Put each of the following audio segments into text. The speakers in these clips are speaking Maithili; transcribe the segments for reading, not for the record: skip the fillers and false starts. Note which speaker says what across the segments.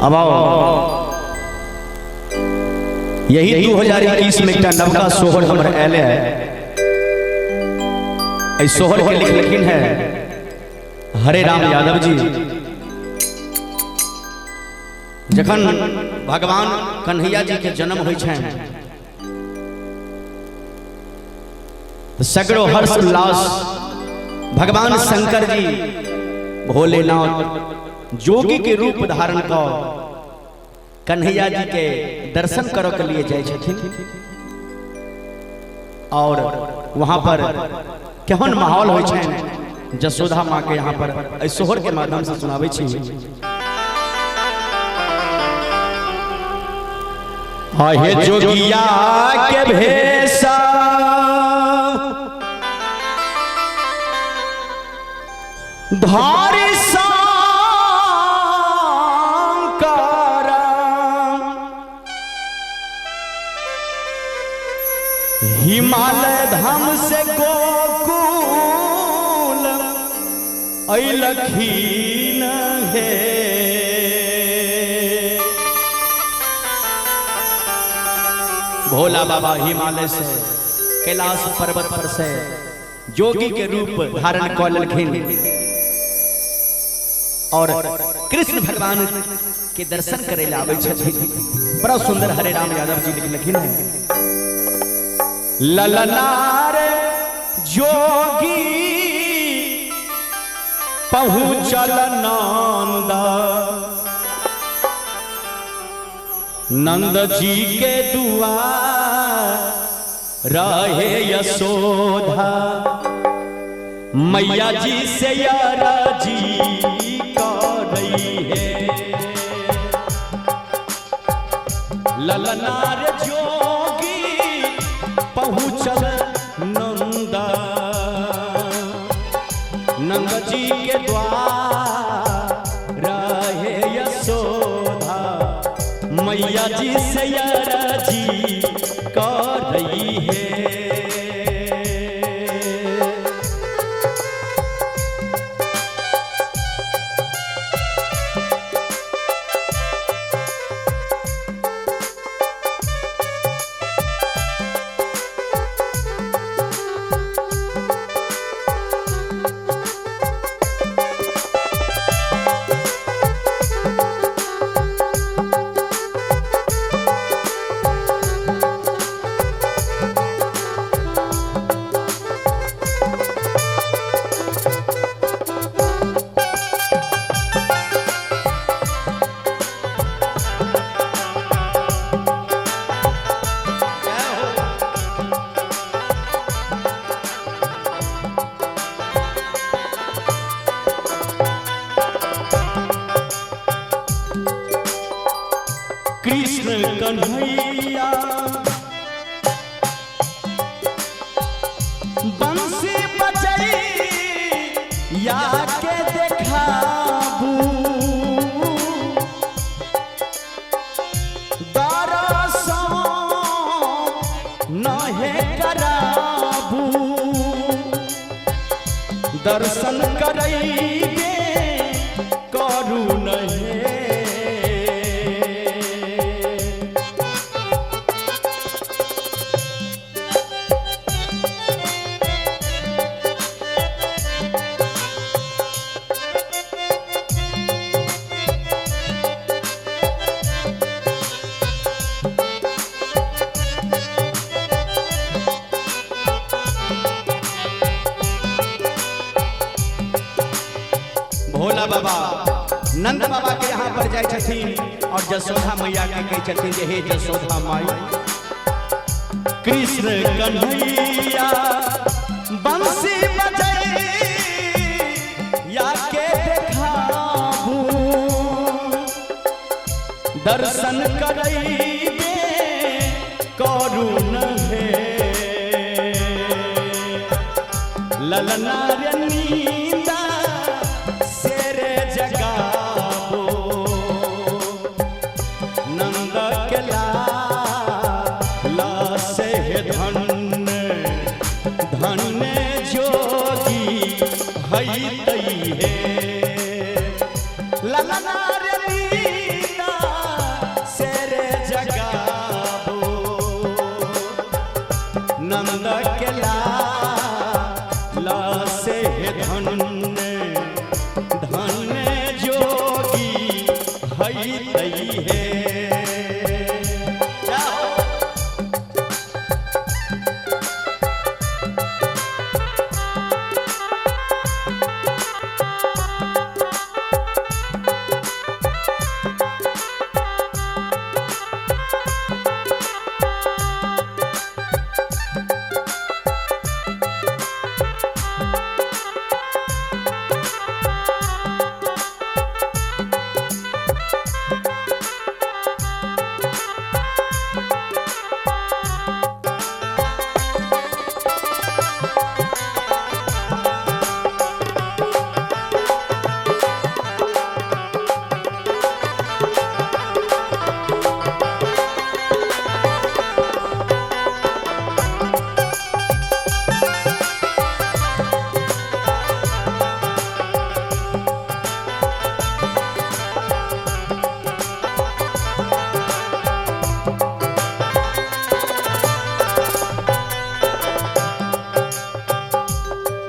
Speaker 1: अब आओ, यही 2021 में एकटा नवका सोहर हमर आयल है। एहि सोहर के लिखलखिन है हरे राम यादव जी। जखन भगवान कन्हैया जी के जन्म होइ छनि सगरो हर्ष उल्लास भगवान शंकर जी भोलेनाथ जोगी के रूप धारण कर कन्हैया जी के दर्शन करऽ के लिए जाइ छथिन और वहां पर केहन माहौल होइ छनि जसोदा माँ के यहाँ पर एहि सोहर के माध्यम से सुनाबै छी। आहे जोगिया के भेषा धारी शंकर हिमालय धाम से गोकुल अइलखिन हे। भोला बाबा हिमालय से कैलाश पर्वत पर से जोगी के रूप धारण कऽ लेलखिन और कृष्ण भगवान के दर्शन करे ला आबै छथिन। बड़ा सुंदर हरे राम यादव जी लिखलखिन है। ललनार जोगी पहुँचल नंद, नंद जी के दुआर रहे यशोदा, मैया जी से यारा जी करई है। ललनार जोगी पहुँचल नंद, नंद जी के द्वार रहे यशोदा, मैया जी से यारा जी करई है। कृष्ण कन्हैया बंसी बजैया के देखाबू, दरसन नहे कराबू, दर्शन करैबे करू नहे। भोला बाबा नंद बाबा के यहाँ पर जाय छथिन और जसोदा मैया के कहै छथिन जे हे जसोदा माई, कृष्ण कन्हैया बंसी बजैया के देखाबू, दर्शन करैबे करू नहे। ललना रे नींदा सेरे जगाबो, नंद के लाल से धन धन जोगी हई तई हे। ललना रे नींदा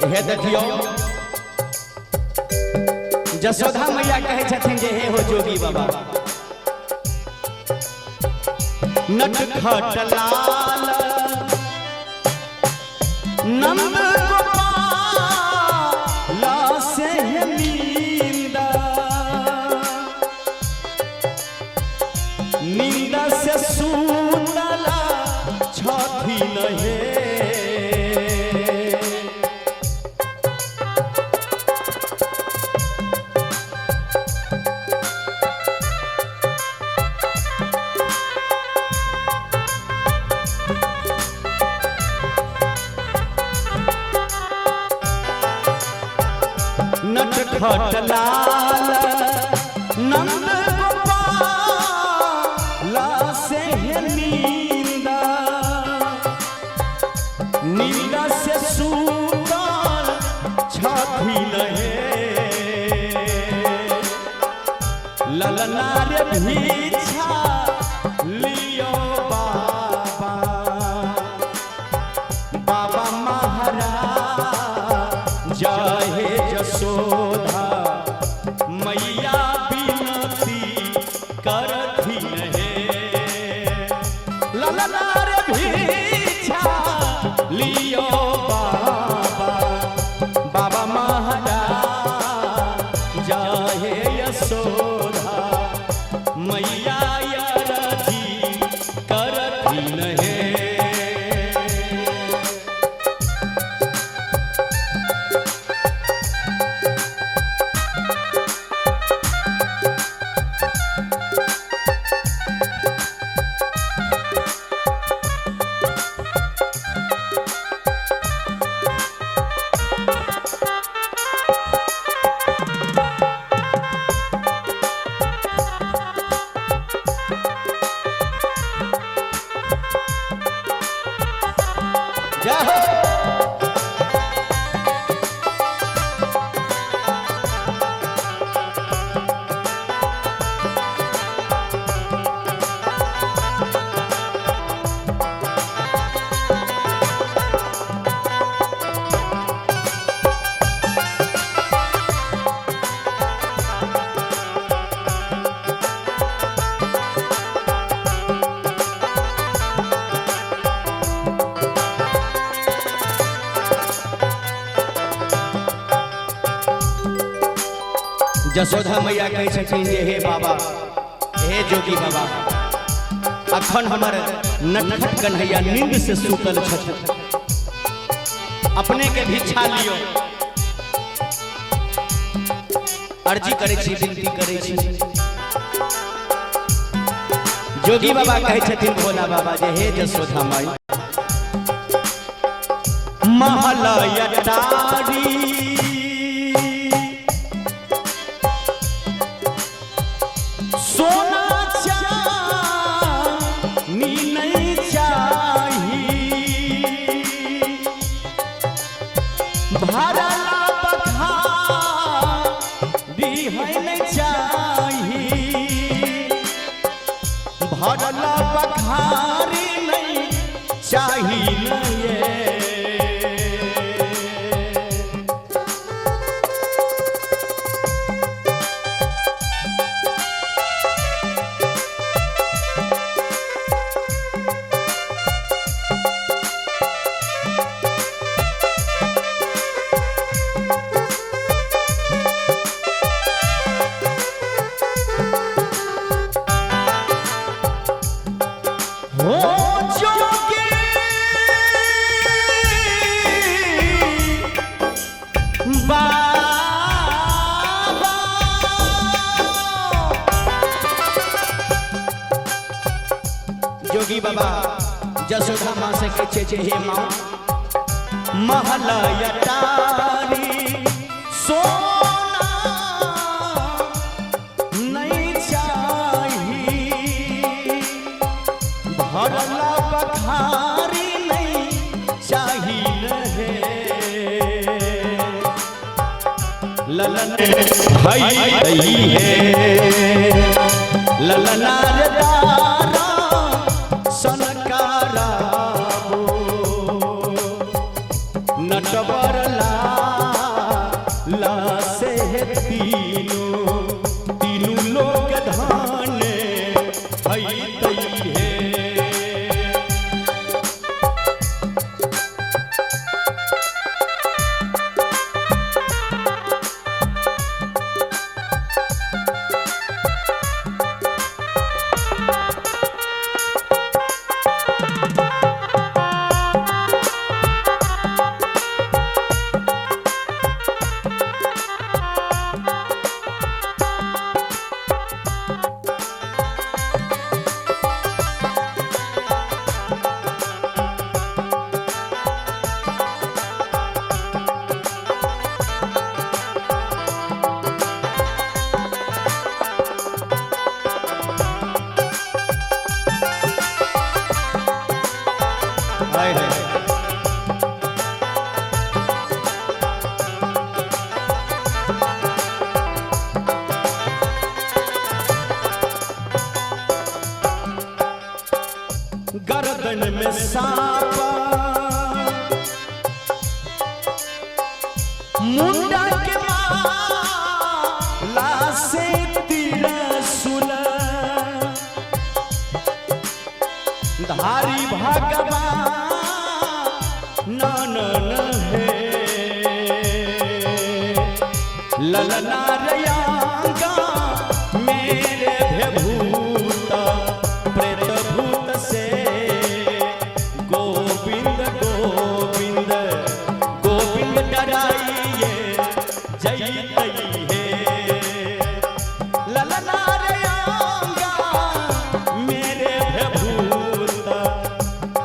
Speaker 1: हे देखियो, जसोदा मैया कहै छथिन जे हे हो जोगी बाबा, नटखट लाल नंद गोपाल से नींद, नींद से सुतला छथिन हे। नटखट लाल नंद गोपाल से नींद, नींद से सुतल छथिन हे। ललना रे भिक्षा लियो बाबा, बाबा महाराज जय हे जसोदा मैया विनती करथिन हे। ललना रे भिक्षा लियो बाबा, बाबा महाराज जय हे यशोदा मैया अरजी करथिन हे। जय हो। जसोदा मैया कहै छथिन जे हे बाबा, हे जोगी बाबा, अखन हमर नटखट कन्हैया नींद से सुतल छथिन, अपने के भिक्षा लियो, अर्जी करै छी, विनती करै छी। जोगी बाबा कहै छथिन भोला बाबा जे हे जसोदा माई, महलय टारी सोना चांदी नहीं चाही, भरला बखारी है नहीं चाही, भरला बखारी नहीं चाही नहीं। हो जोगी बाबा, जोगी बाबा जसोदा माँ से कहै छै हे माँ, महलय टारी सोना नहीं चाही, भरला बखारी नहीं चाही हे। ललन हई हे ललना रे दारा सनकाराबो, नटवर लाल मुंडा के माला से तिरसुल धारी भगवान ननन हे ललना रयांगा मेरे भूत प्रेत भूत से गोविंद गोविंद गोविंद डराइए जय हे ललना रयांगा मेरे भूत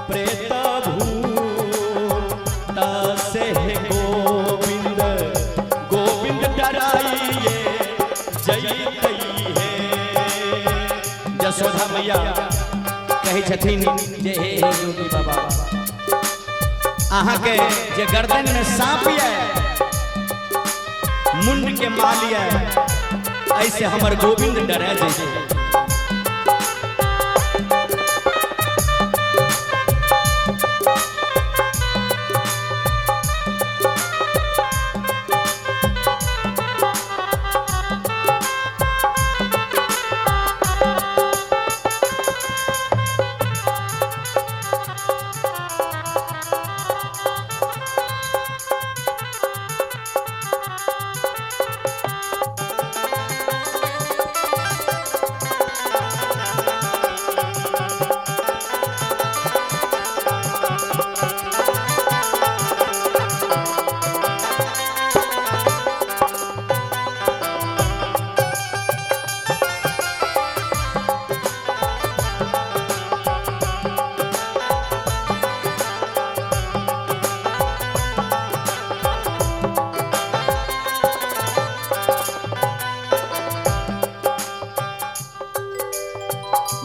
Speaker 1: प्रेत भूत से गोविंद गोविंद डराइए जय हे जसोदा मैया कहै छथिन जे हे हे योगी बाबा, अहाँ के जे गर्दन में सांप ये, मुंड के माल ये, ऐसे हमर गोविंद डरे जैसे।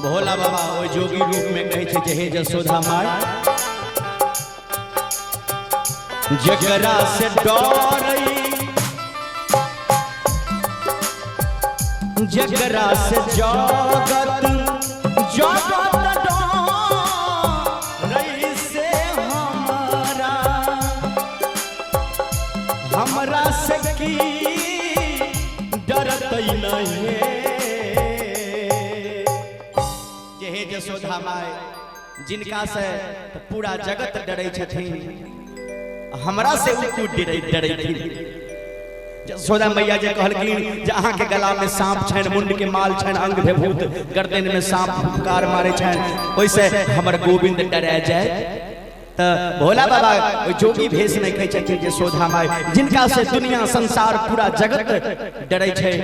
Speaker 1: भोला बाबा ओहि जोगी रूप में कहै छै जे हे जसोदा माय, जकरा से डरै, जकरा से जगत जगत डरै से हमरा, हमरा से की डरतै नहीं। जे हे जसोदा माय, जिनका से त पूरा जगत डरै छथिन, हमरा से उ क्यों डरै डरैथिन। जसोदा मैया जे कहलखिन जे अहाँ के गला में सांप छनि, मुंड के माल छनि, अंग भेभूत, गर्दन में सांप फुफकार मारे छनि, ओहिसे हमर गोविंद डरा जाए। त भोला बाबा ओहि जोगी भेष में कहै छथिन जे सोधा माय, जिनका से दुनिया संसार पूरा जगत डरै छै,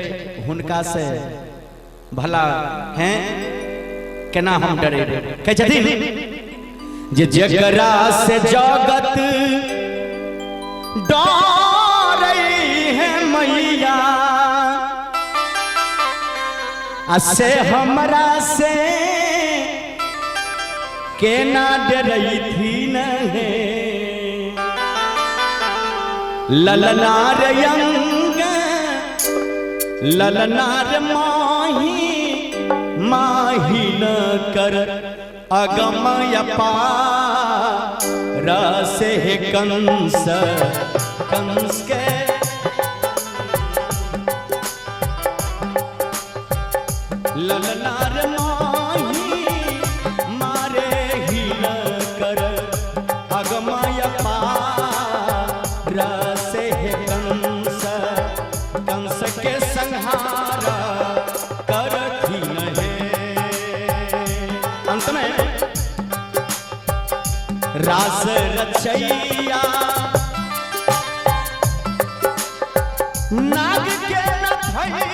Speaker 1: हुनका से भला हैं केना हम डरे। कहै छथिन जे जकरा से जगत डरै है मैया, आ से हमरा से केना डरैथिन हे। ललना रंग ललना रे माही माही न कर अगमय पार से हे कंस कंस के ललना रे माही मारे ही न कर अगमय पार से हे कंस कंस के संहार करथिन हे। अंत में रास रचैया नाग के नथैया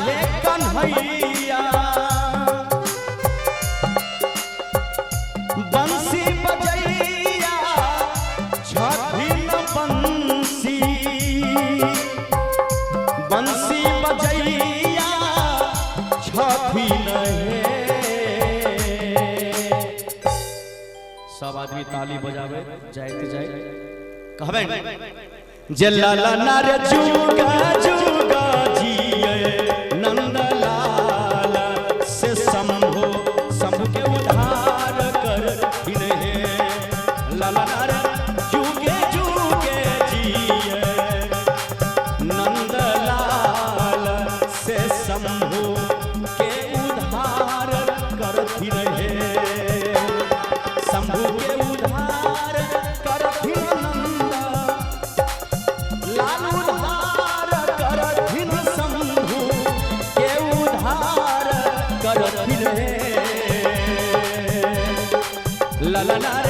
Speaker 1: हे कन्हैया, बंसी बजैया छथिन बंसी, बंसी बजैया छथिन हे। सब आदमी ताली बजावे जाइत जाइत कहबै जे लाला नर जुगा जुगा जिए नंदलाल से शंभु शंभु के उद्धार कर हे। लाला नर जुगे जुगे जिए। ललना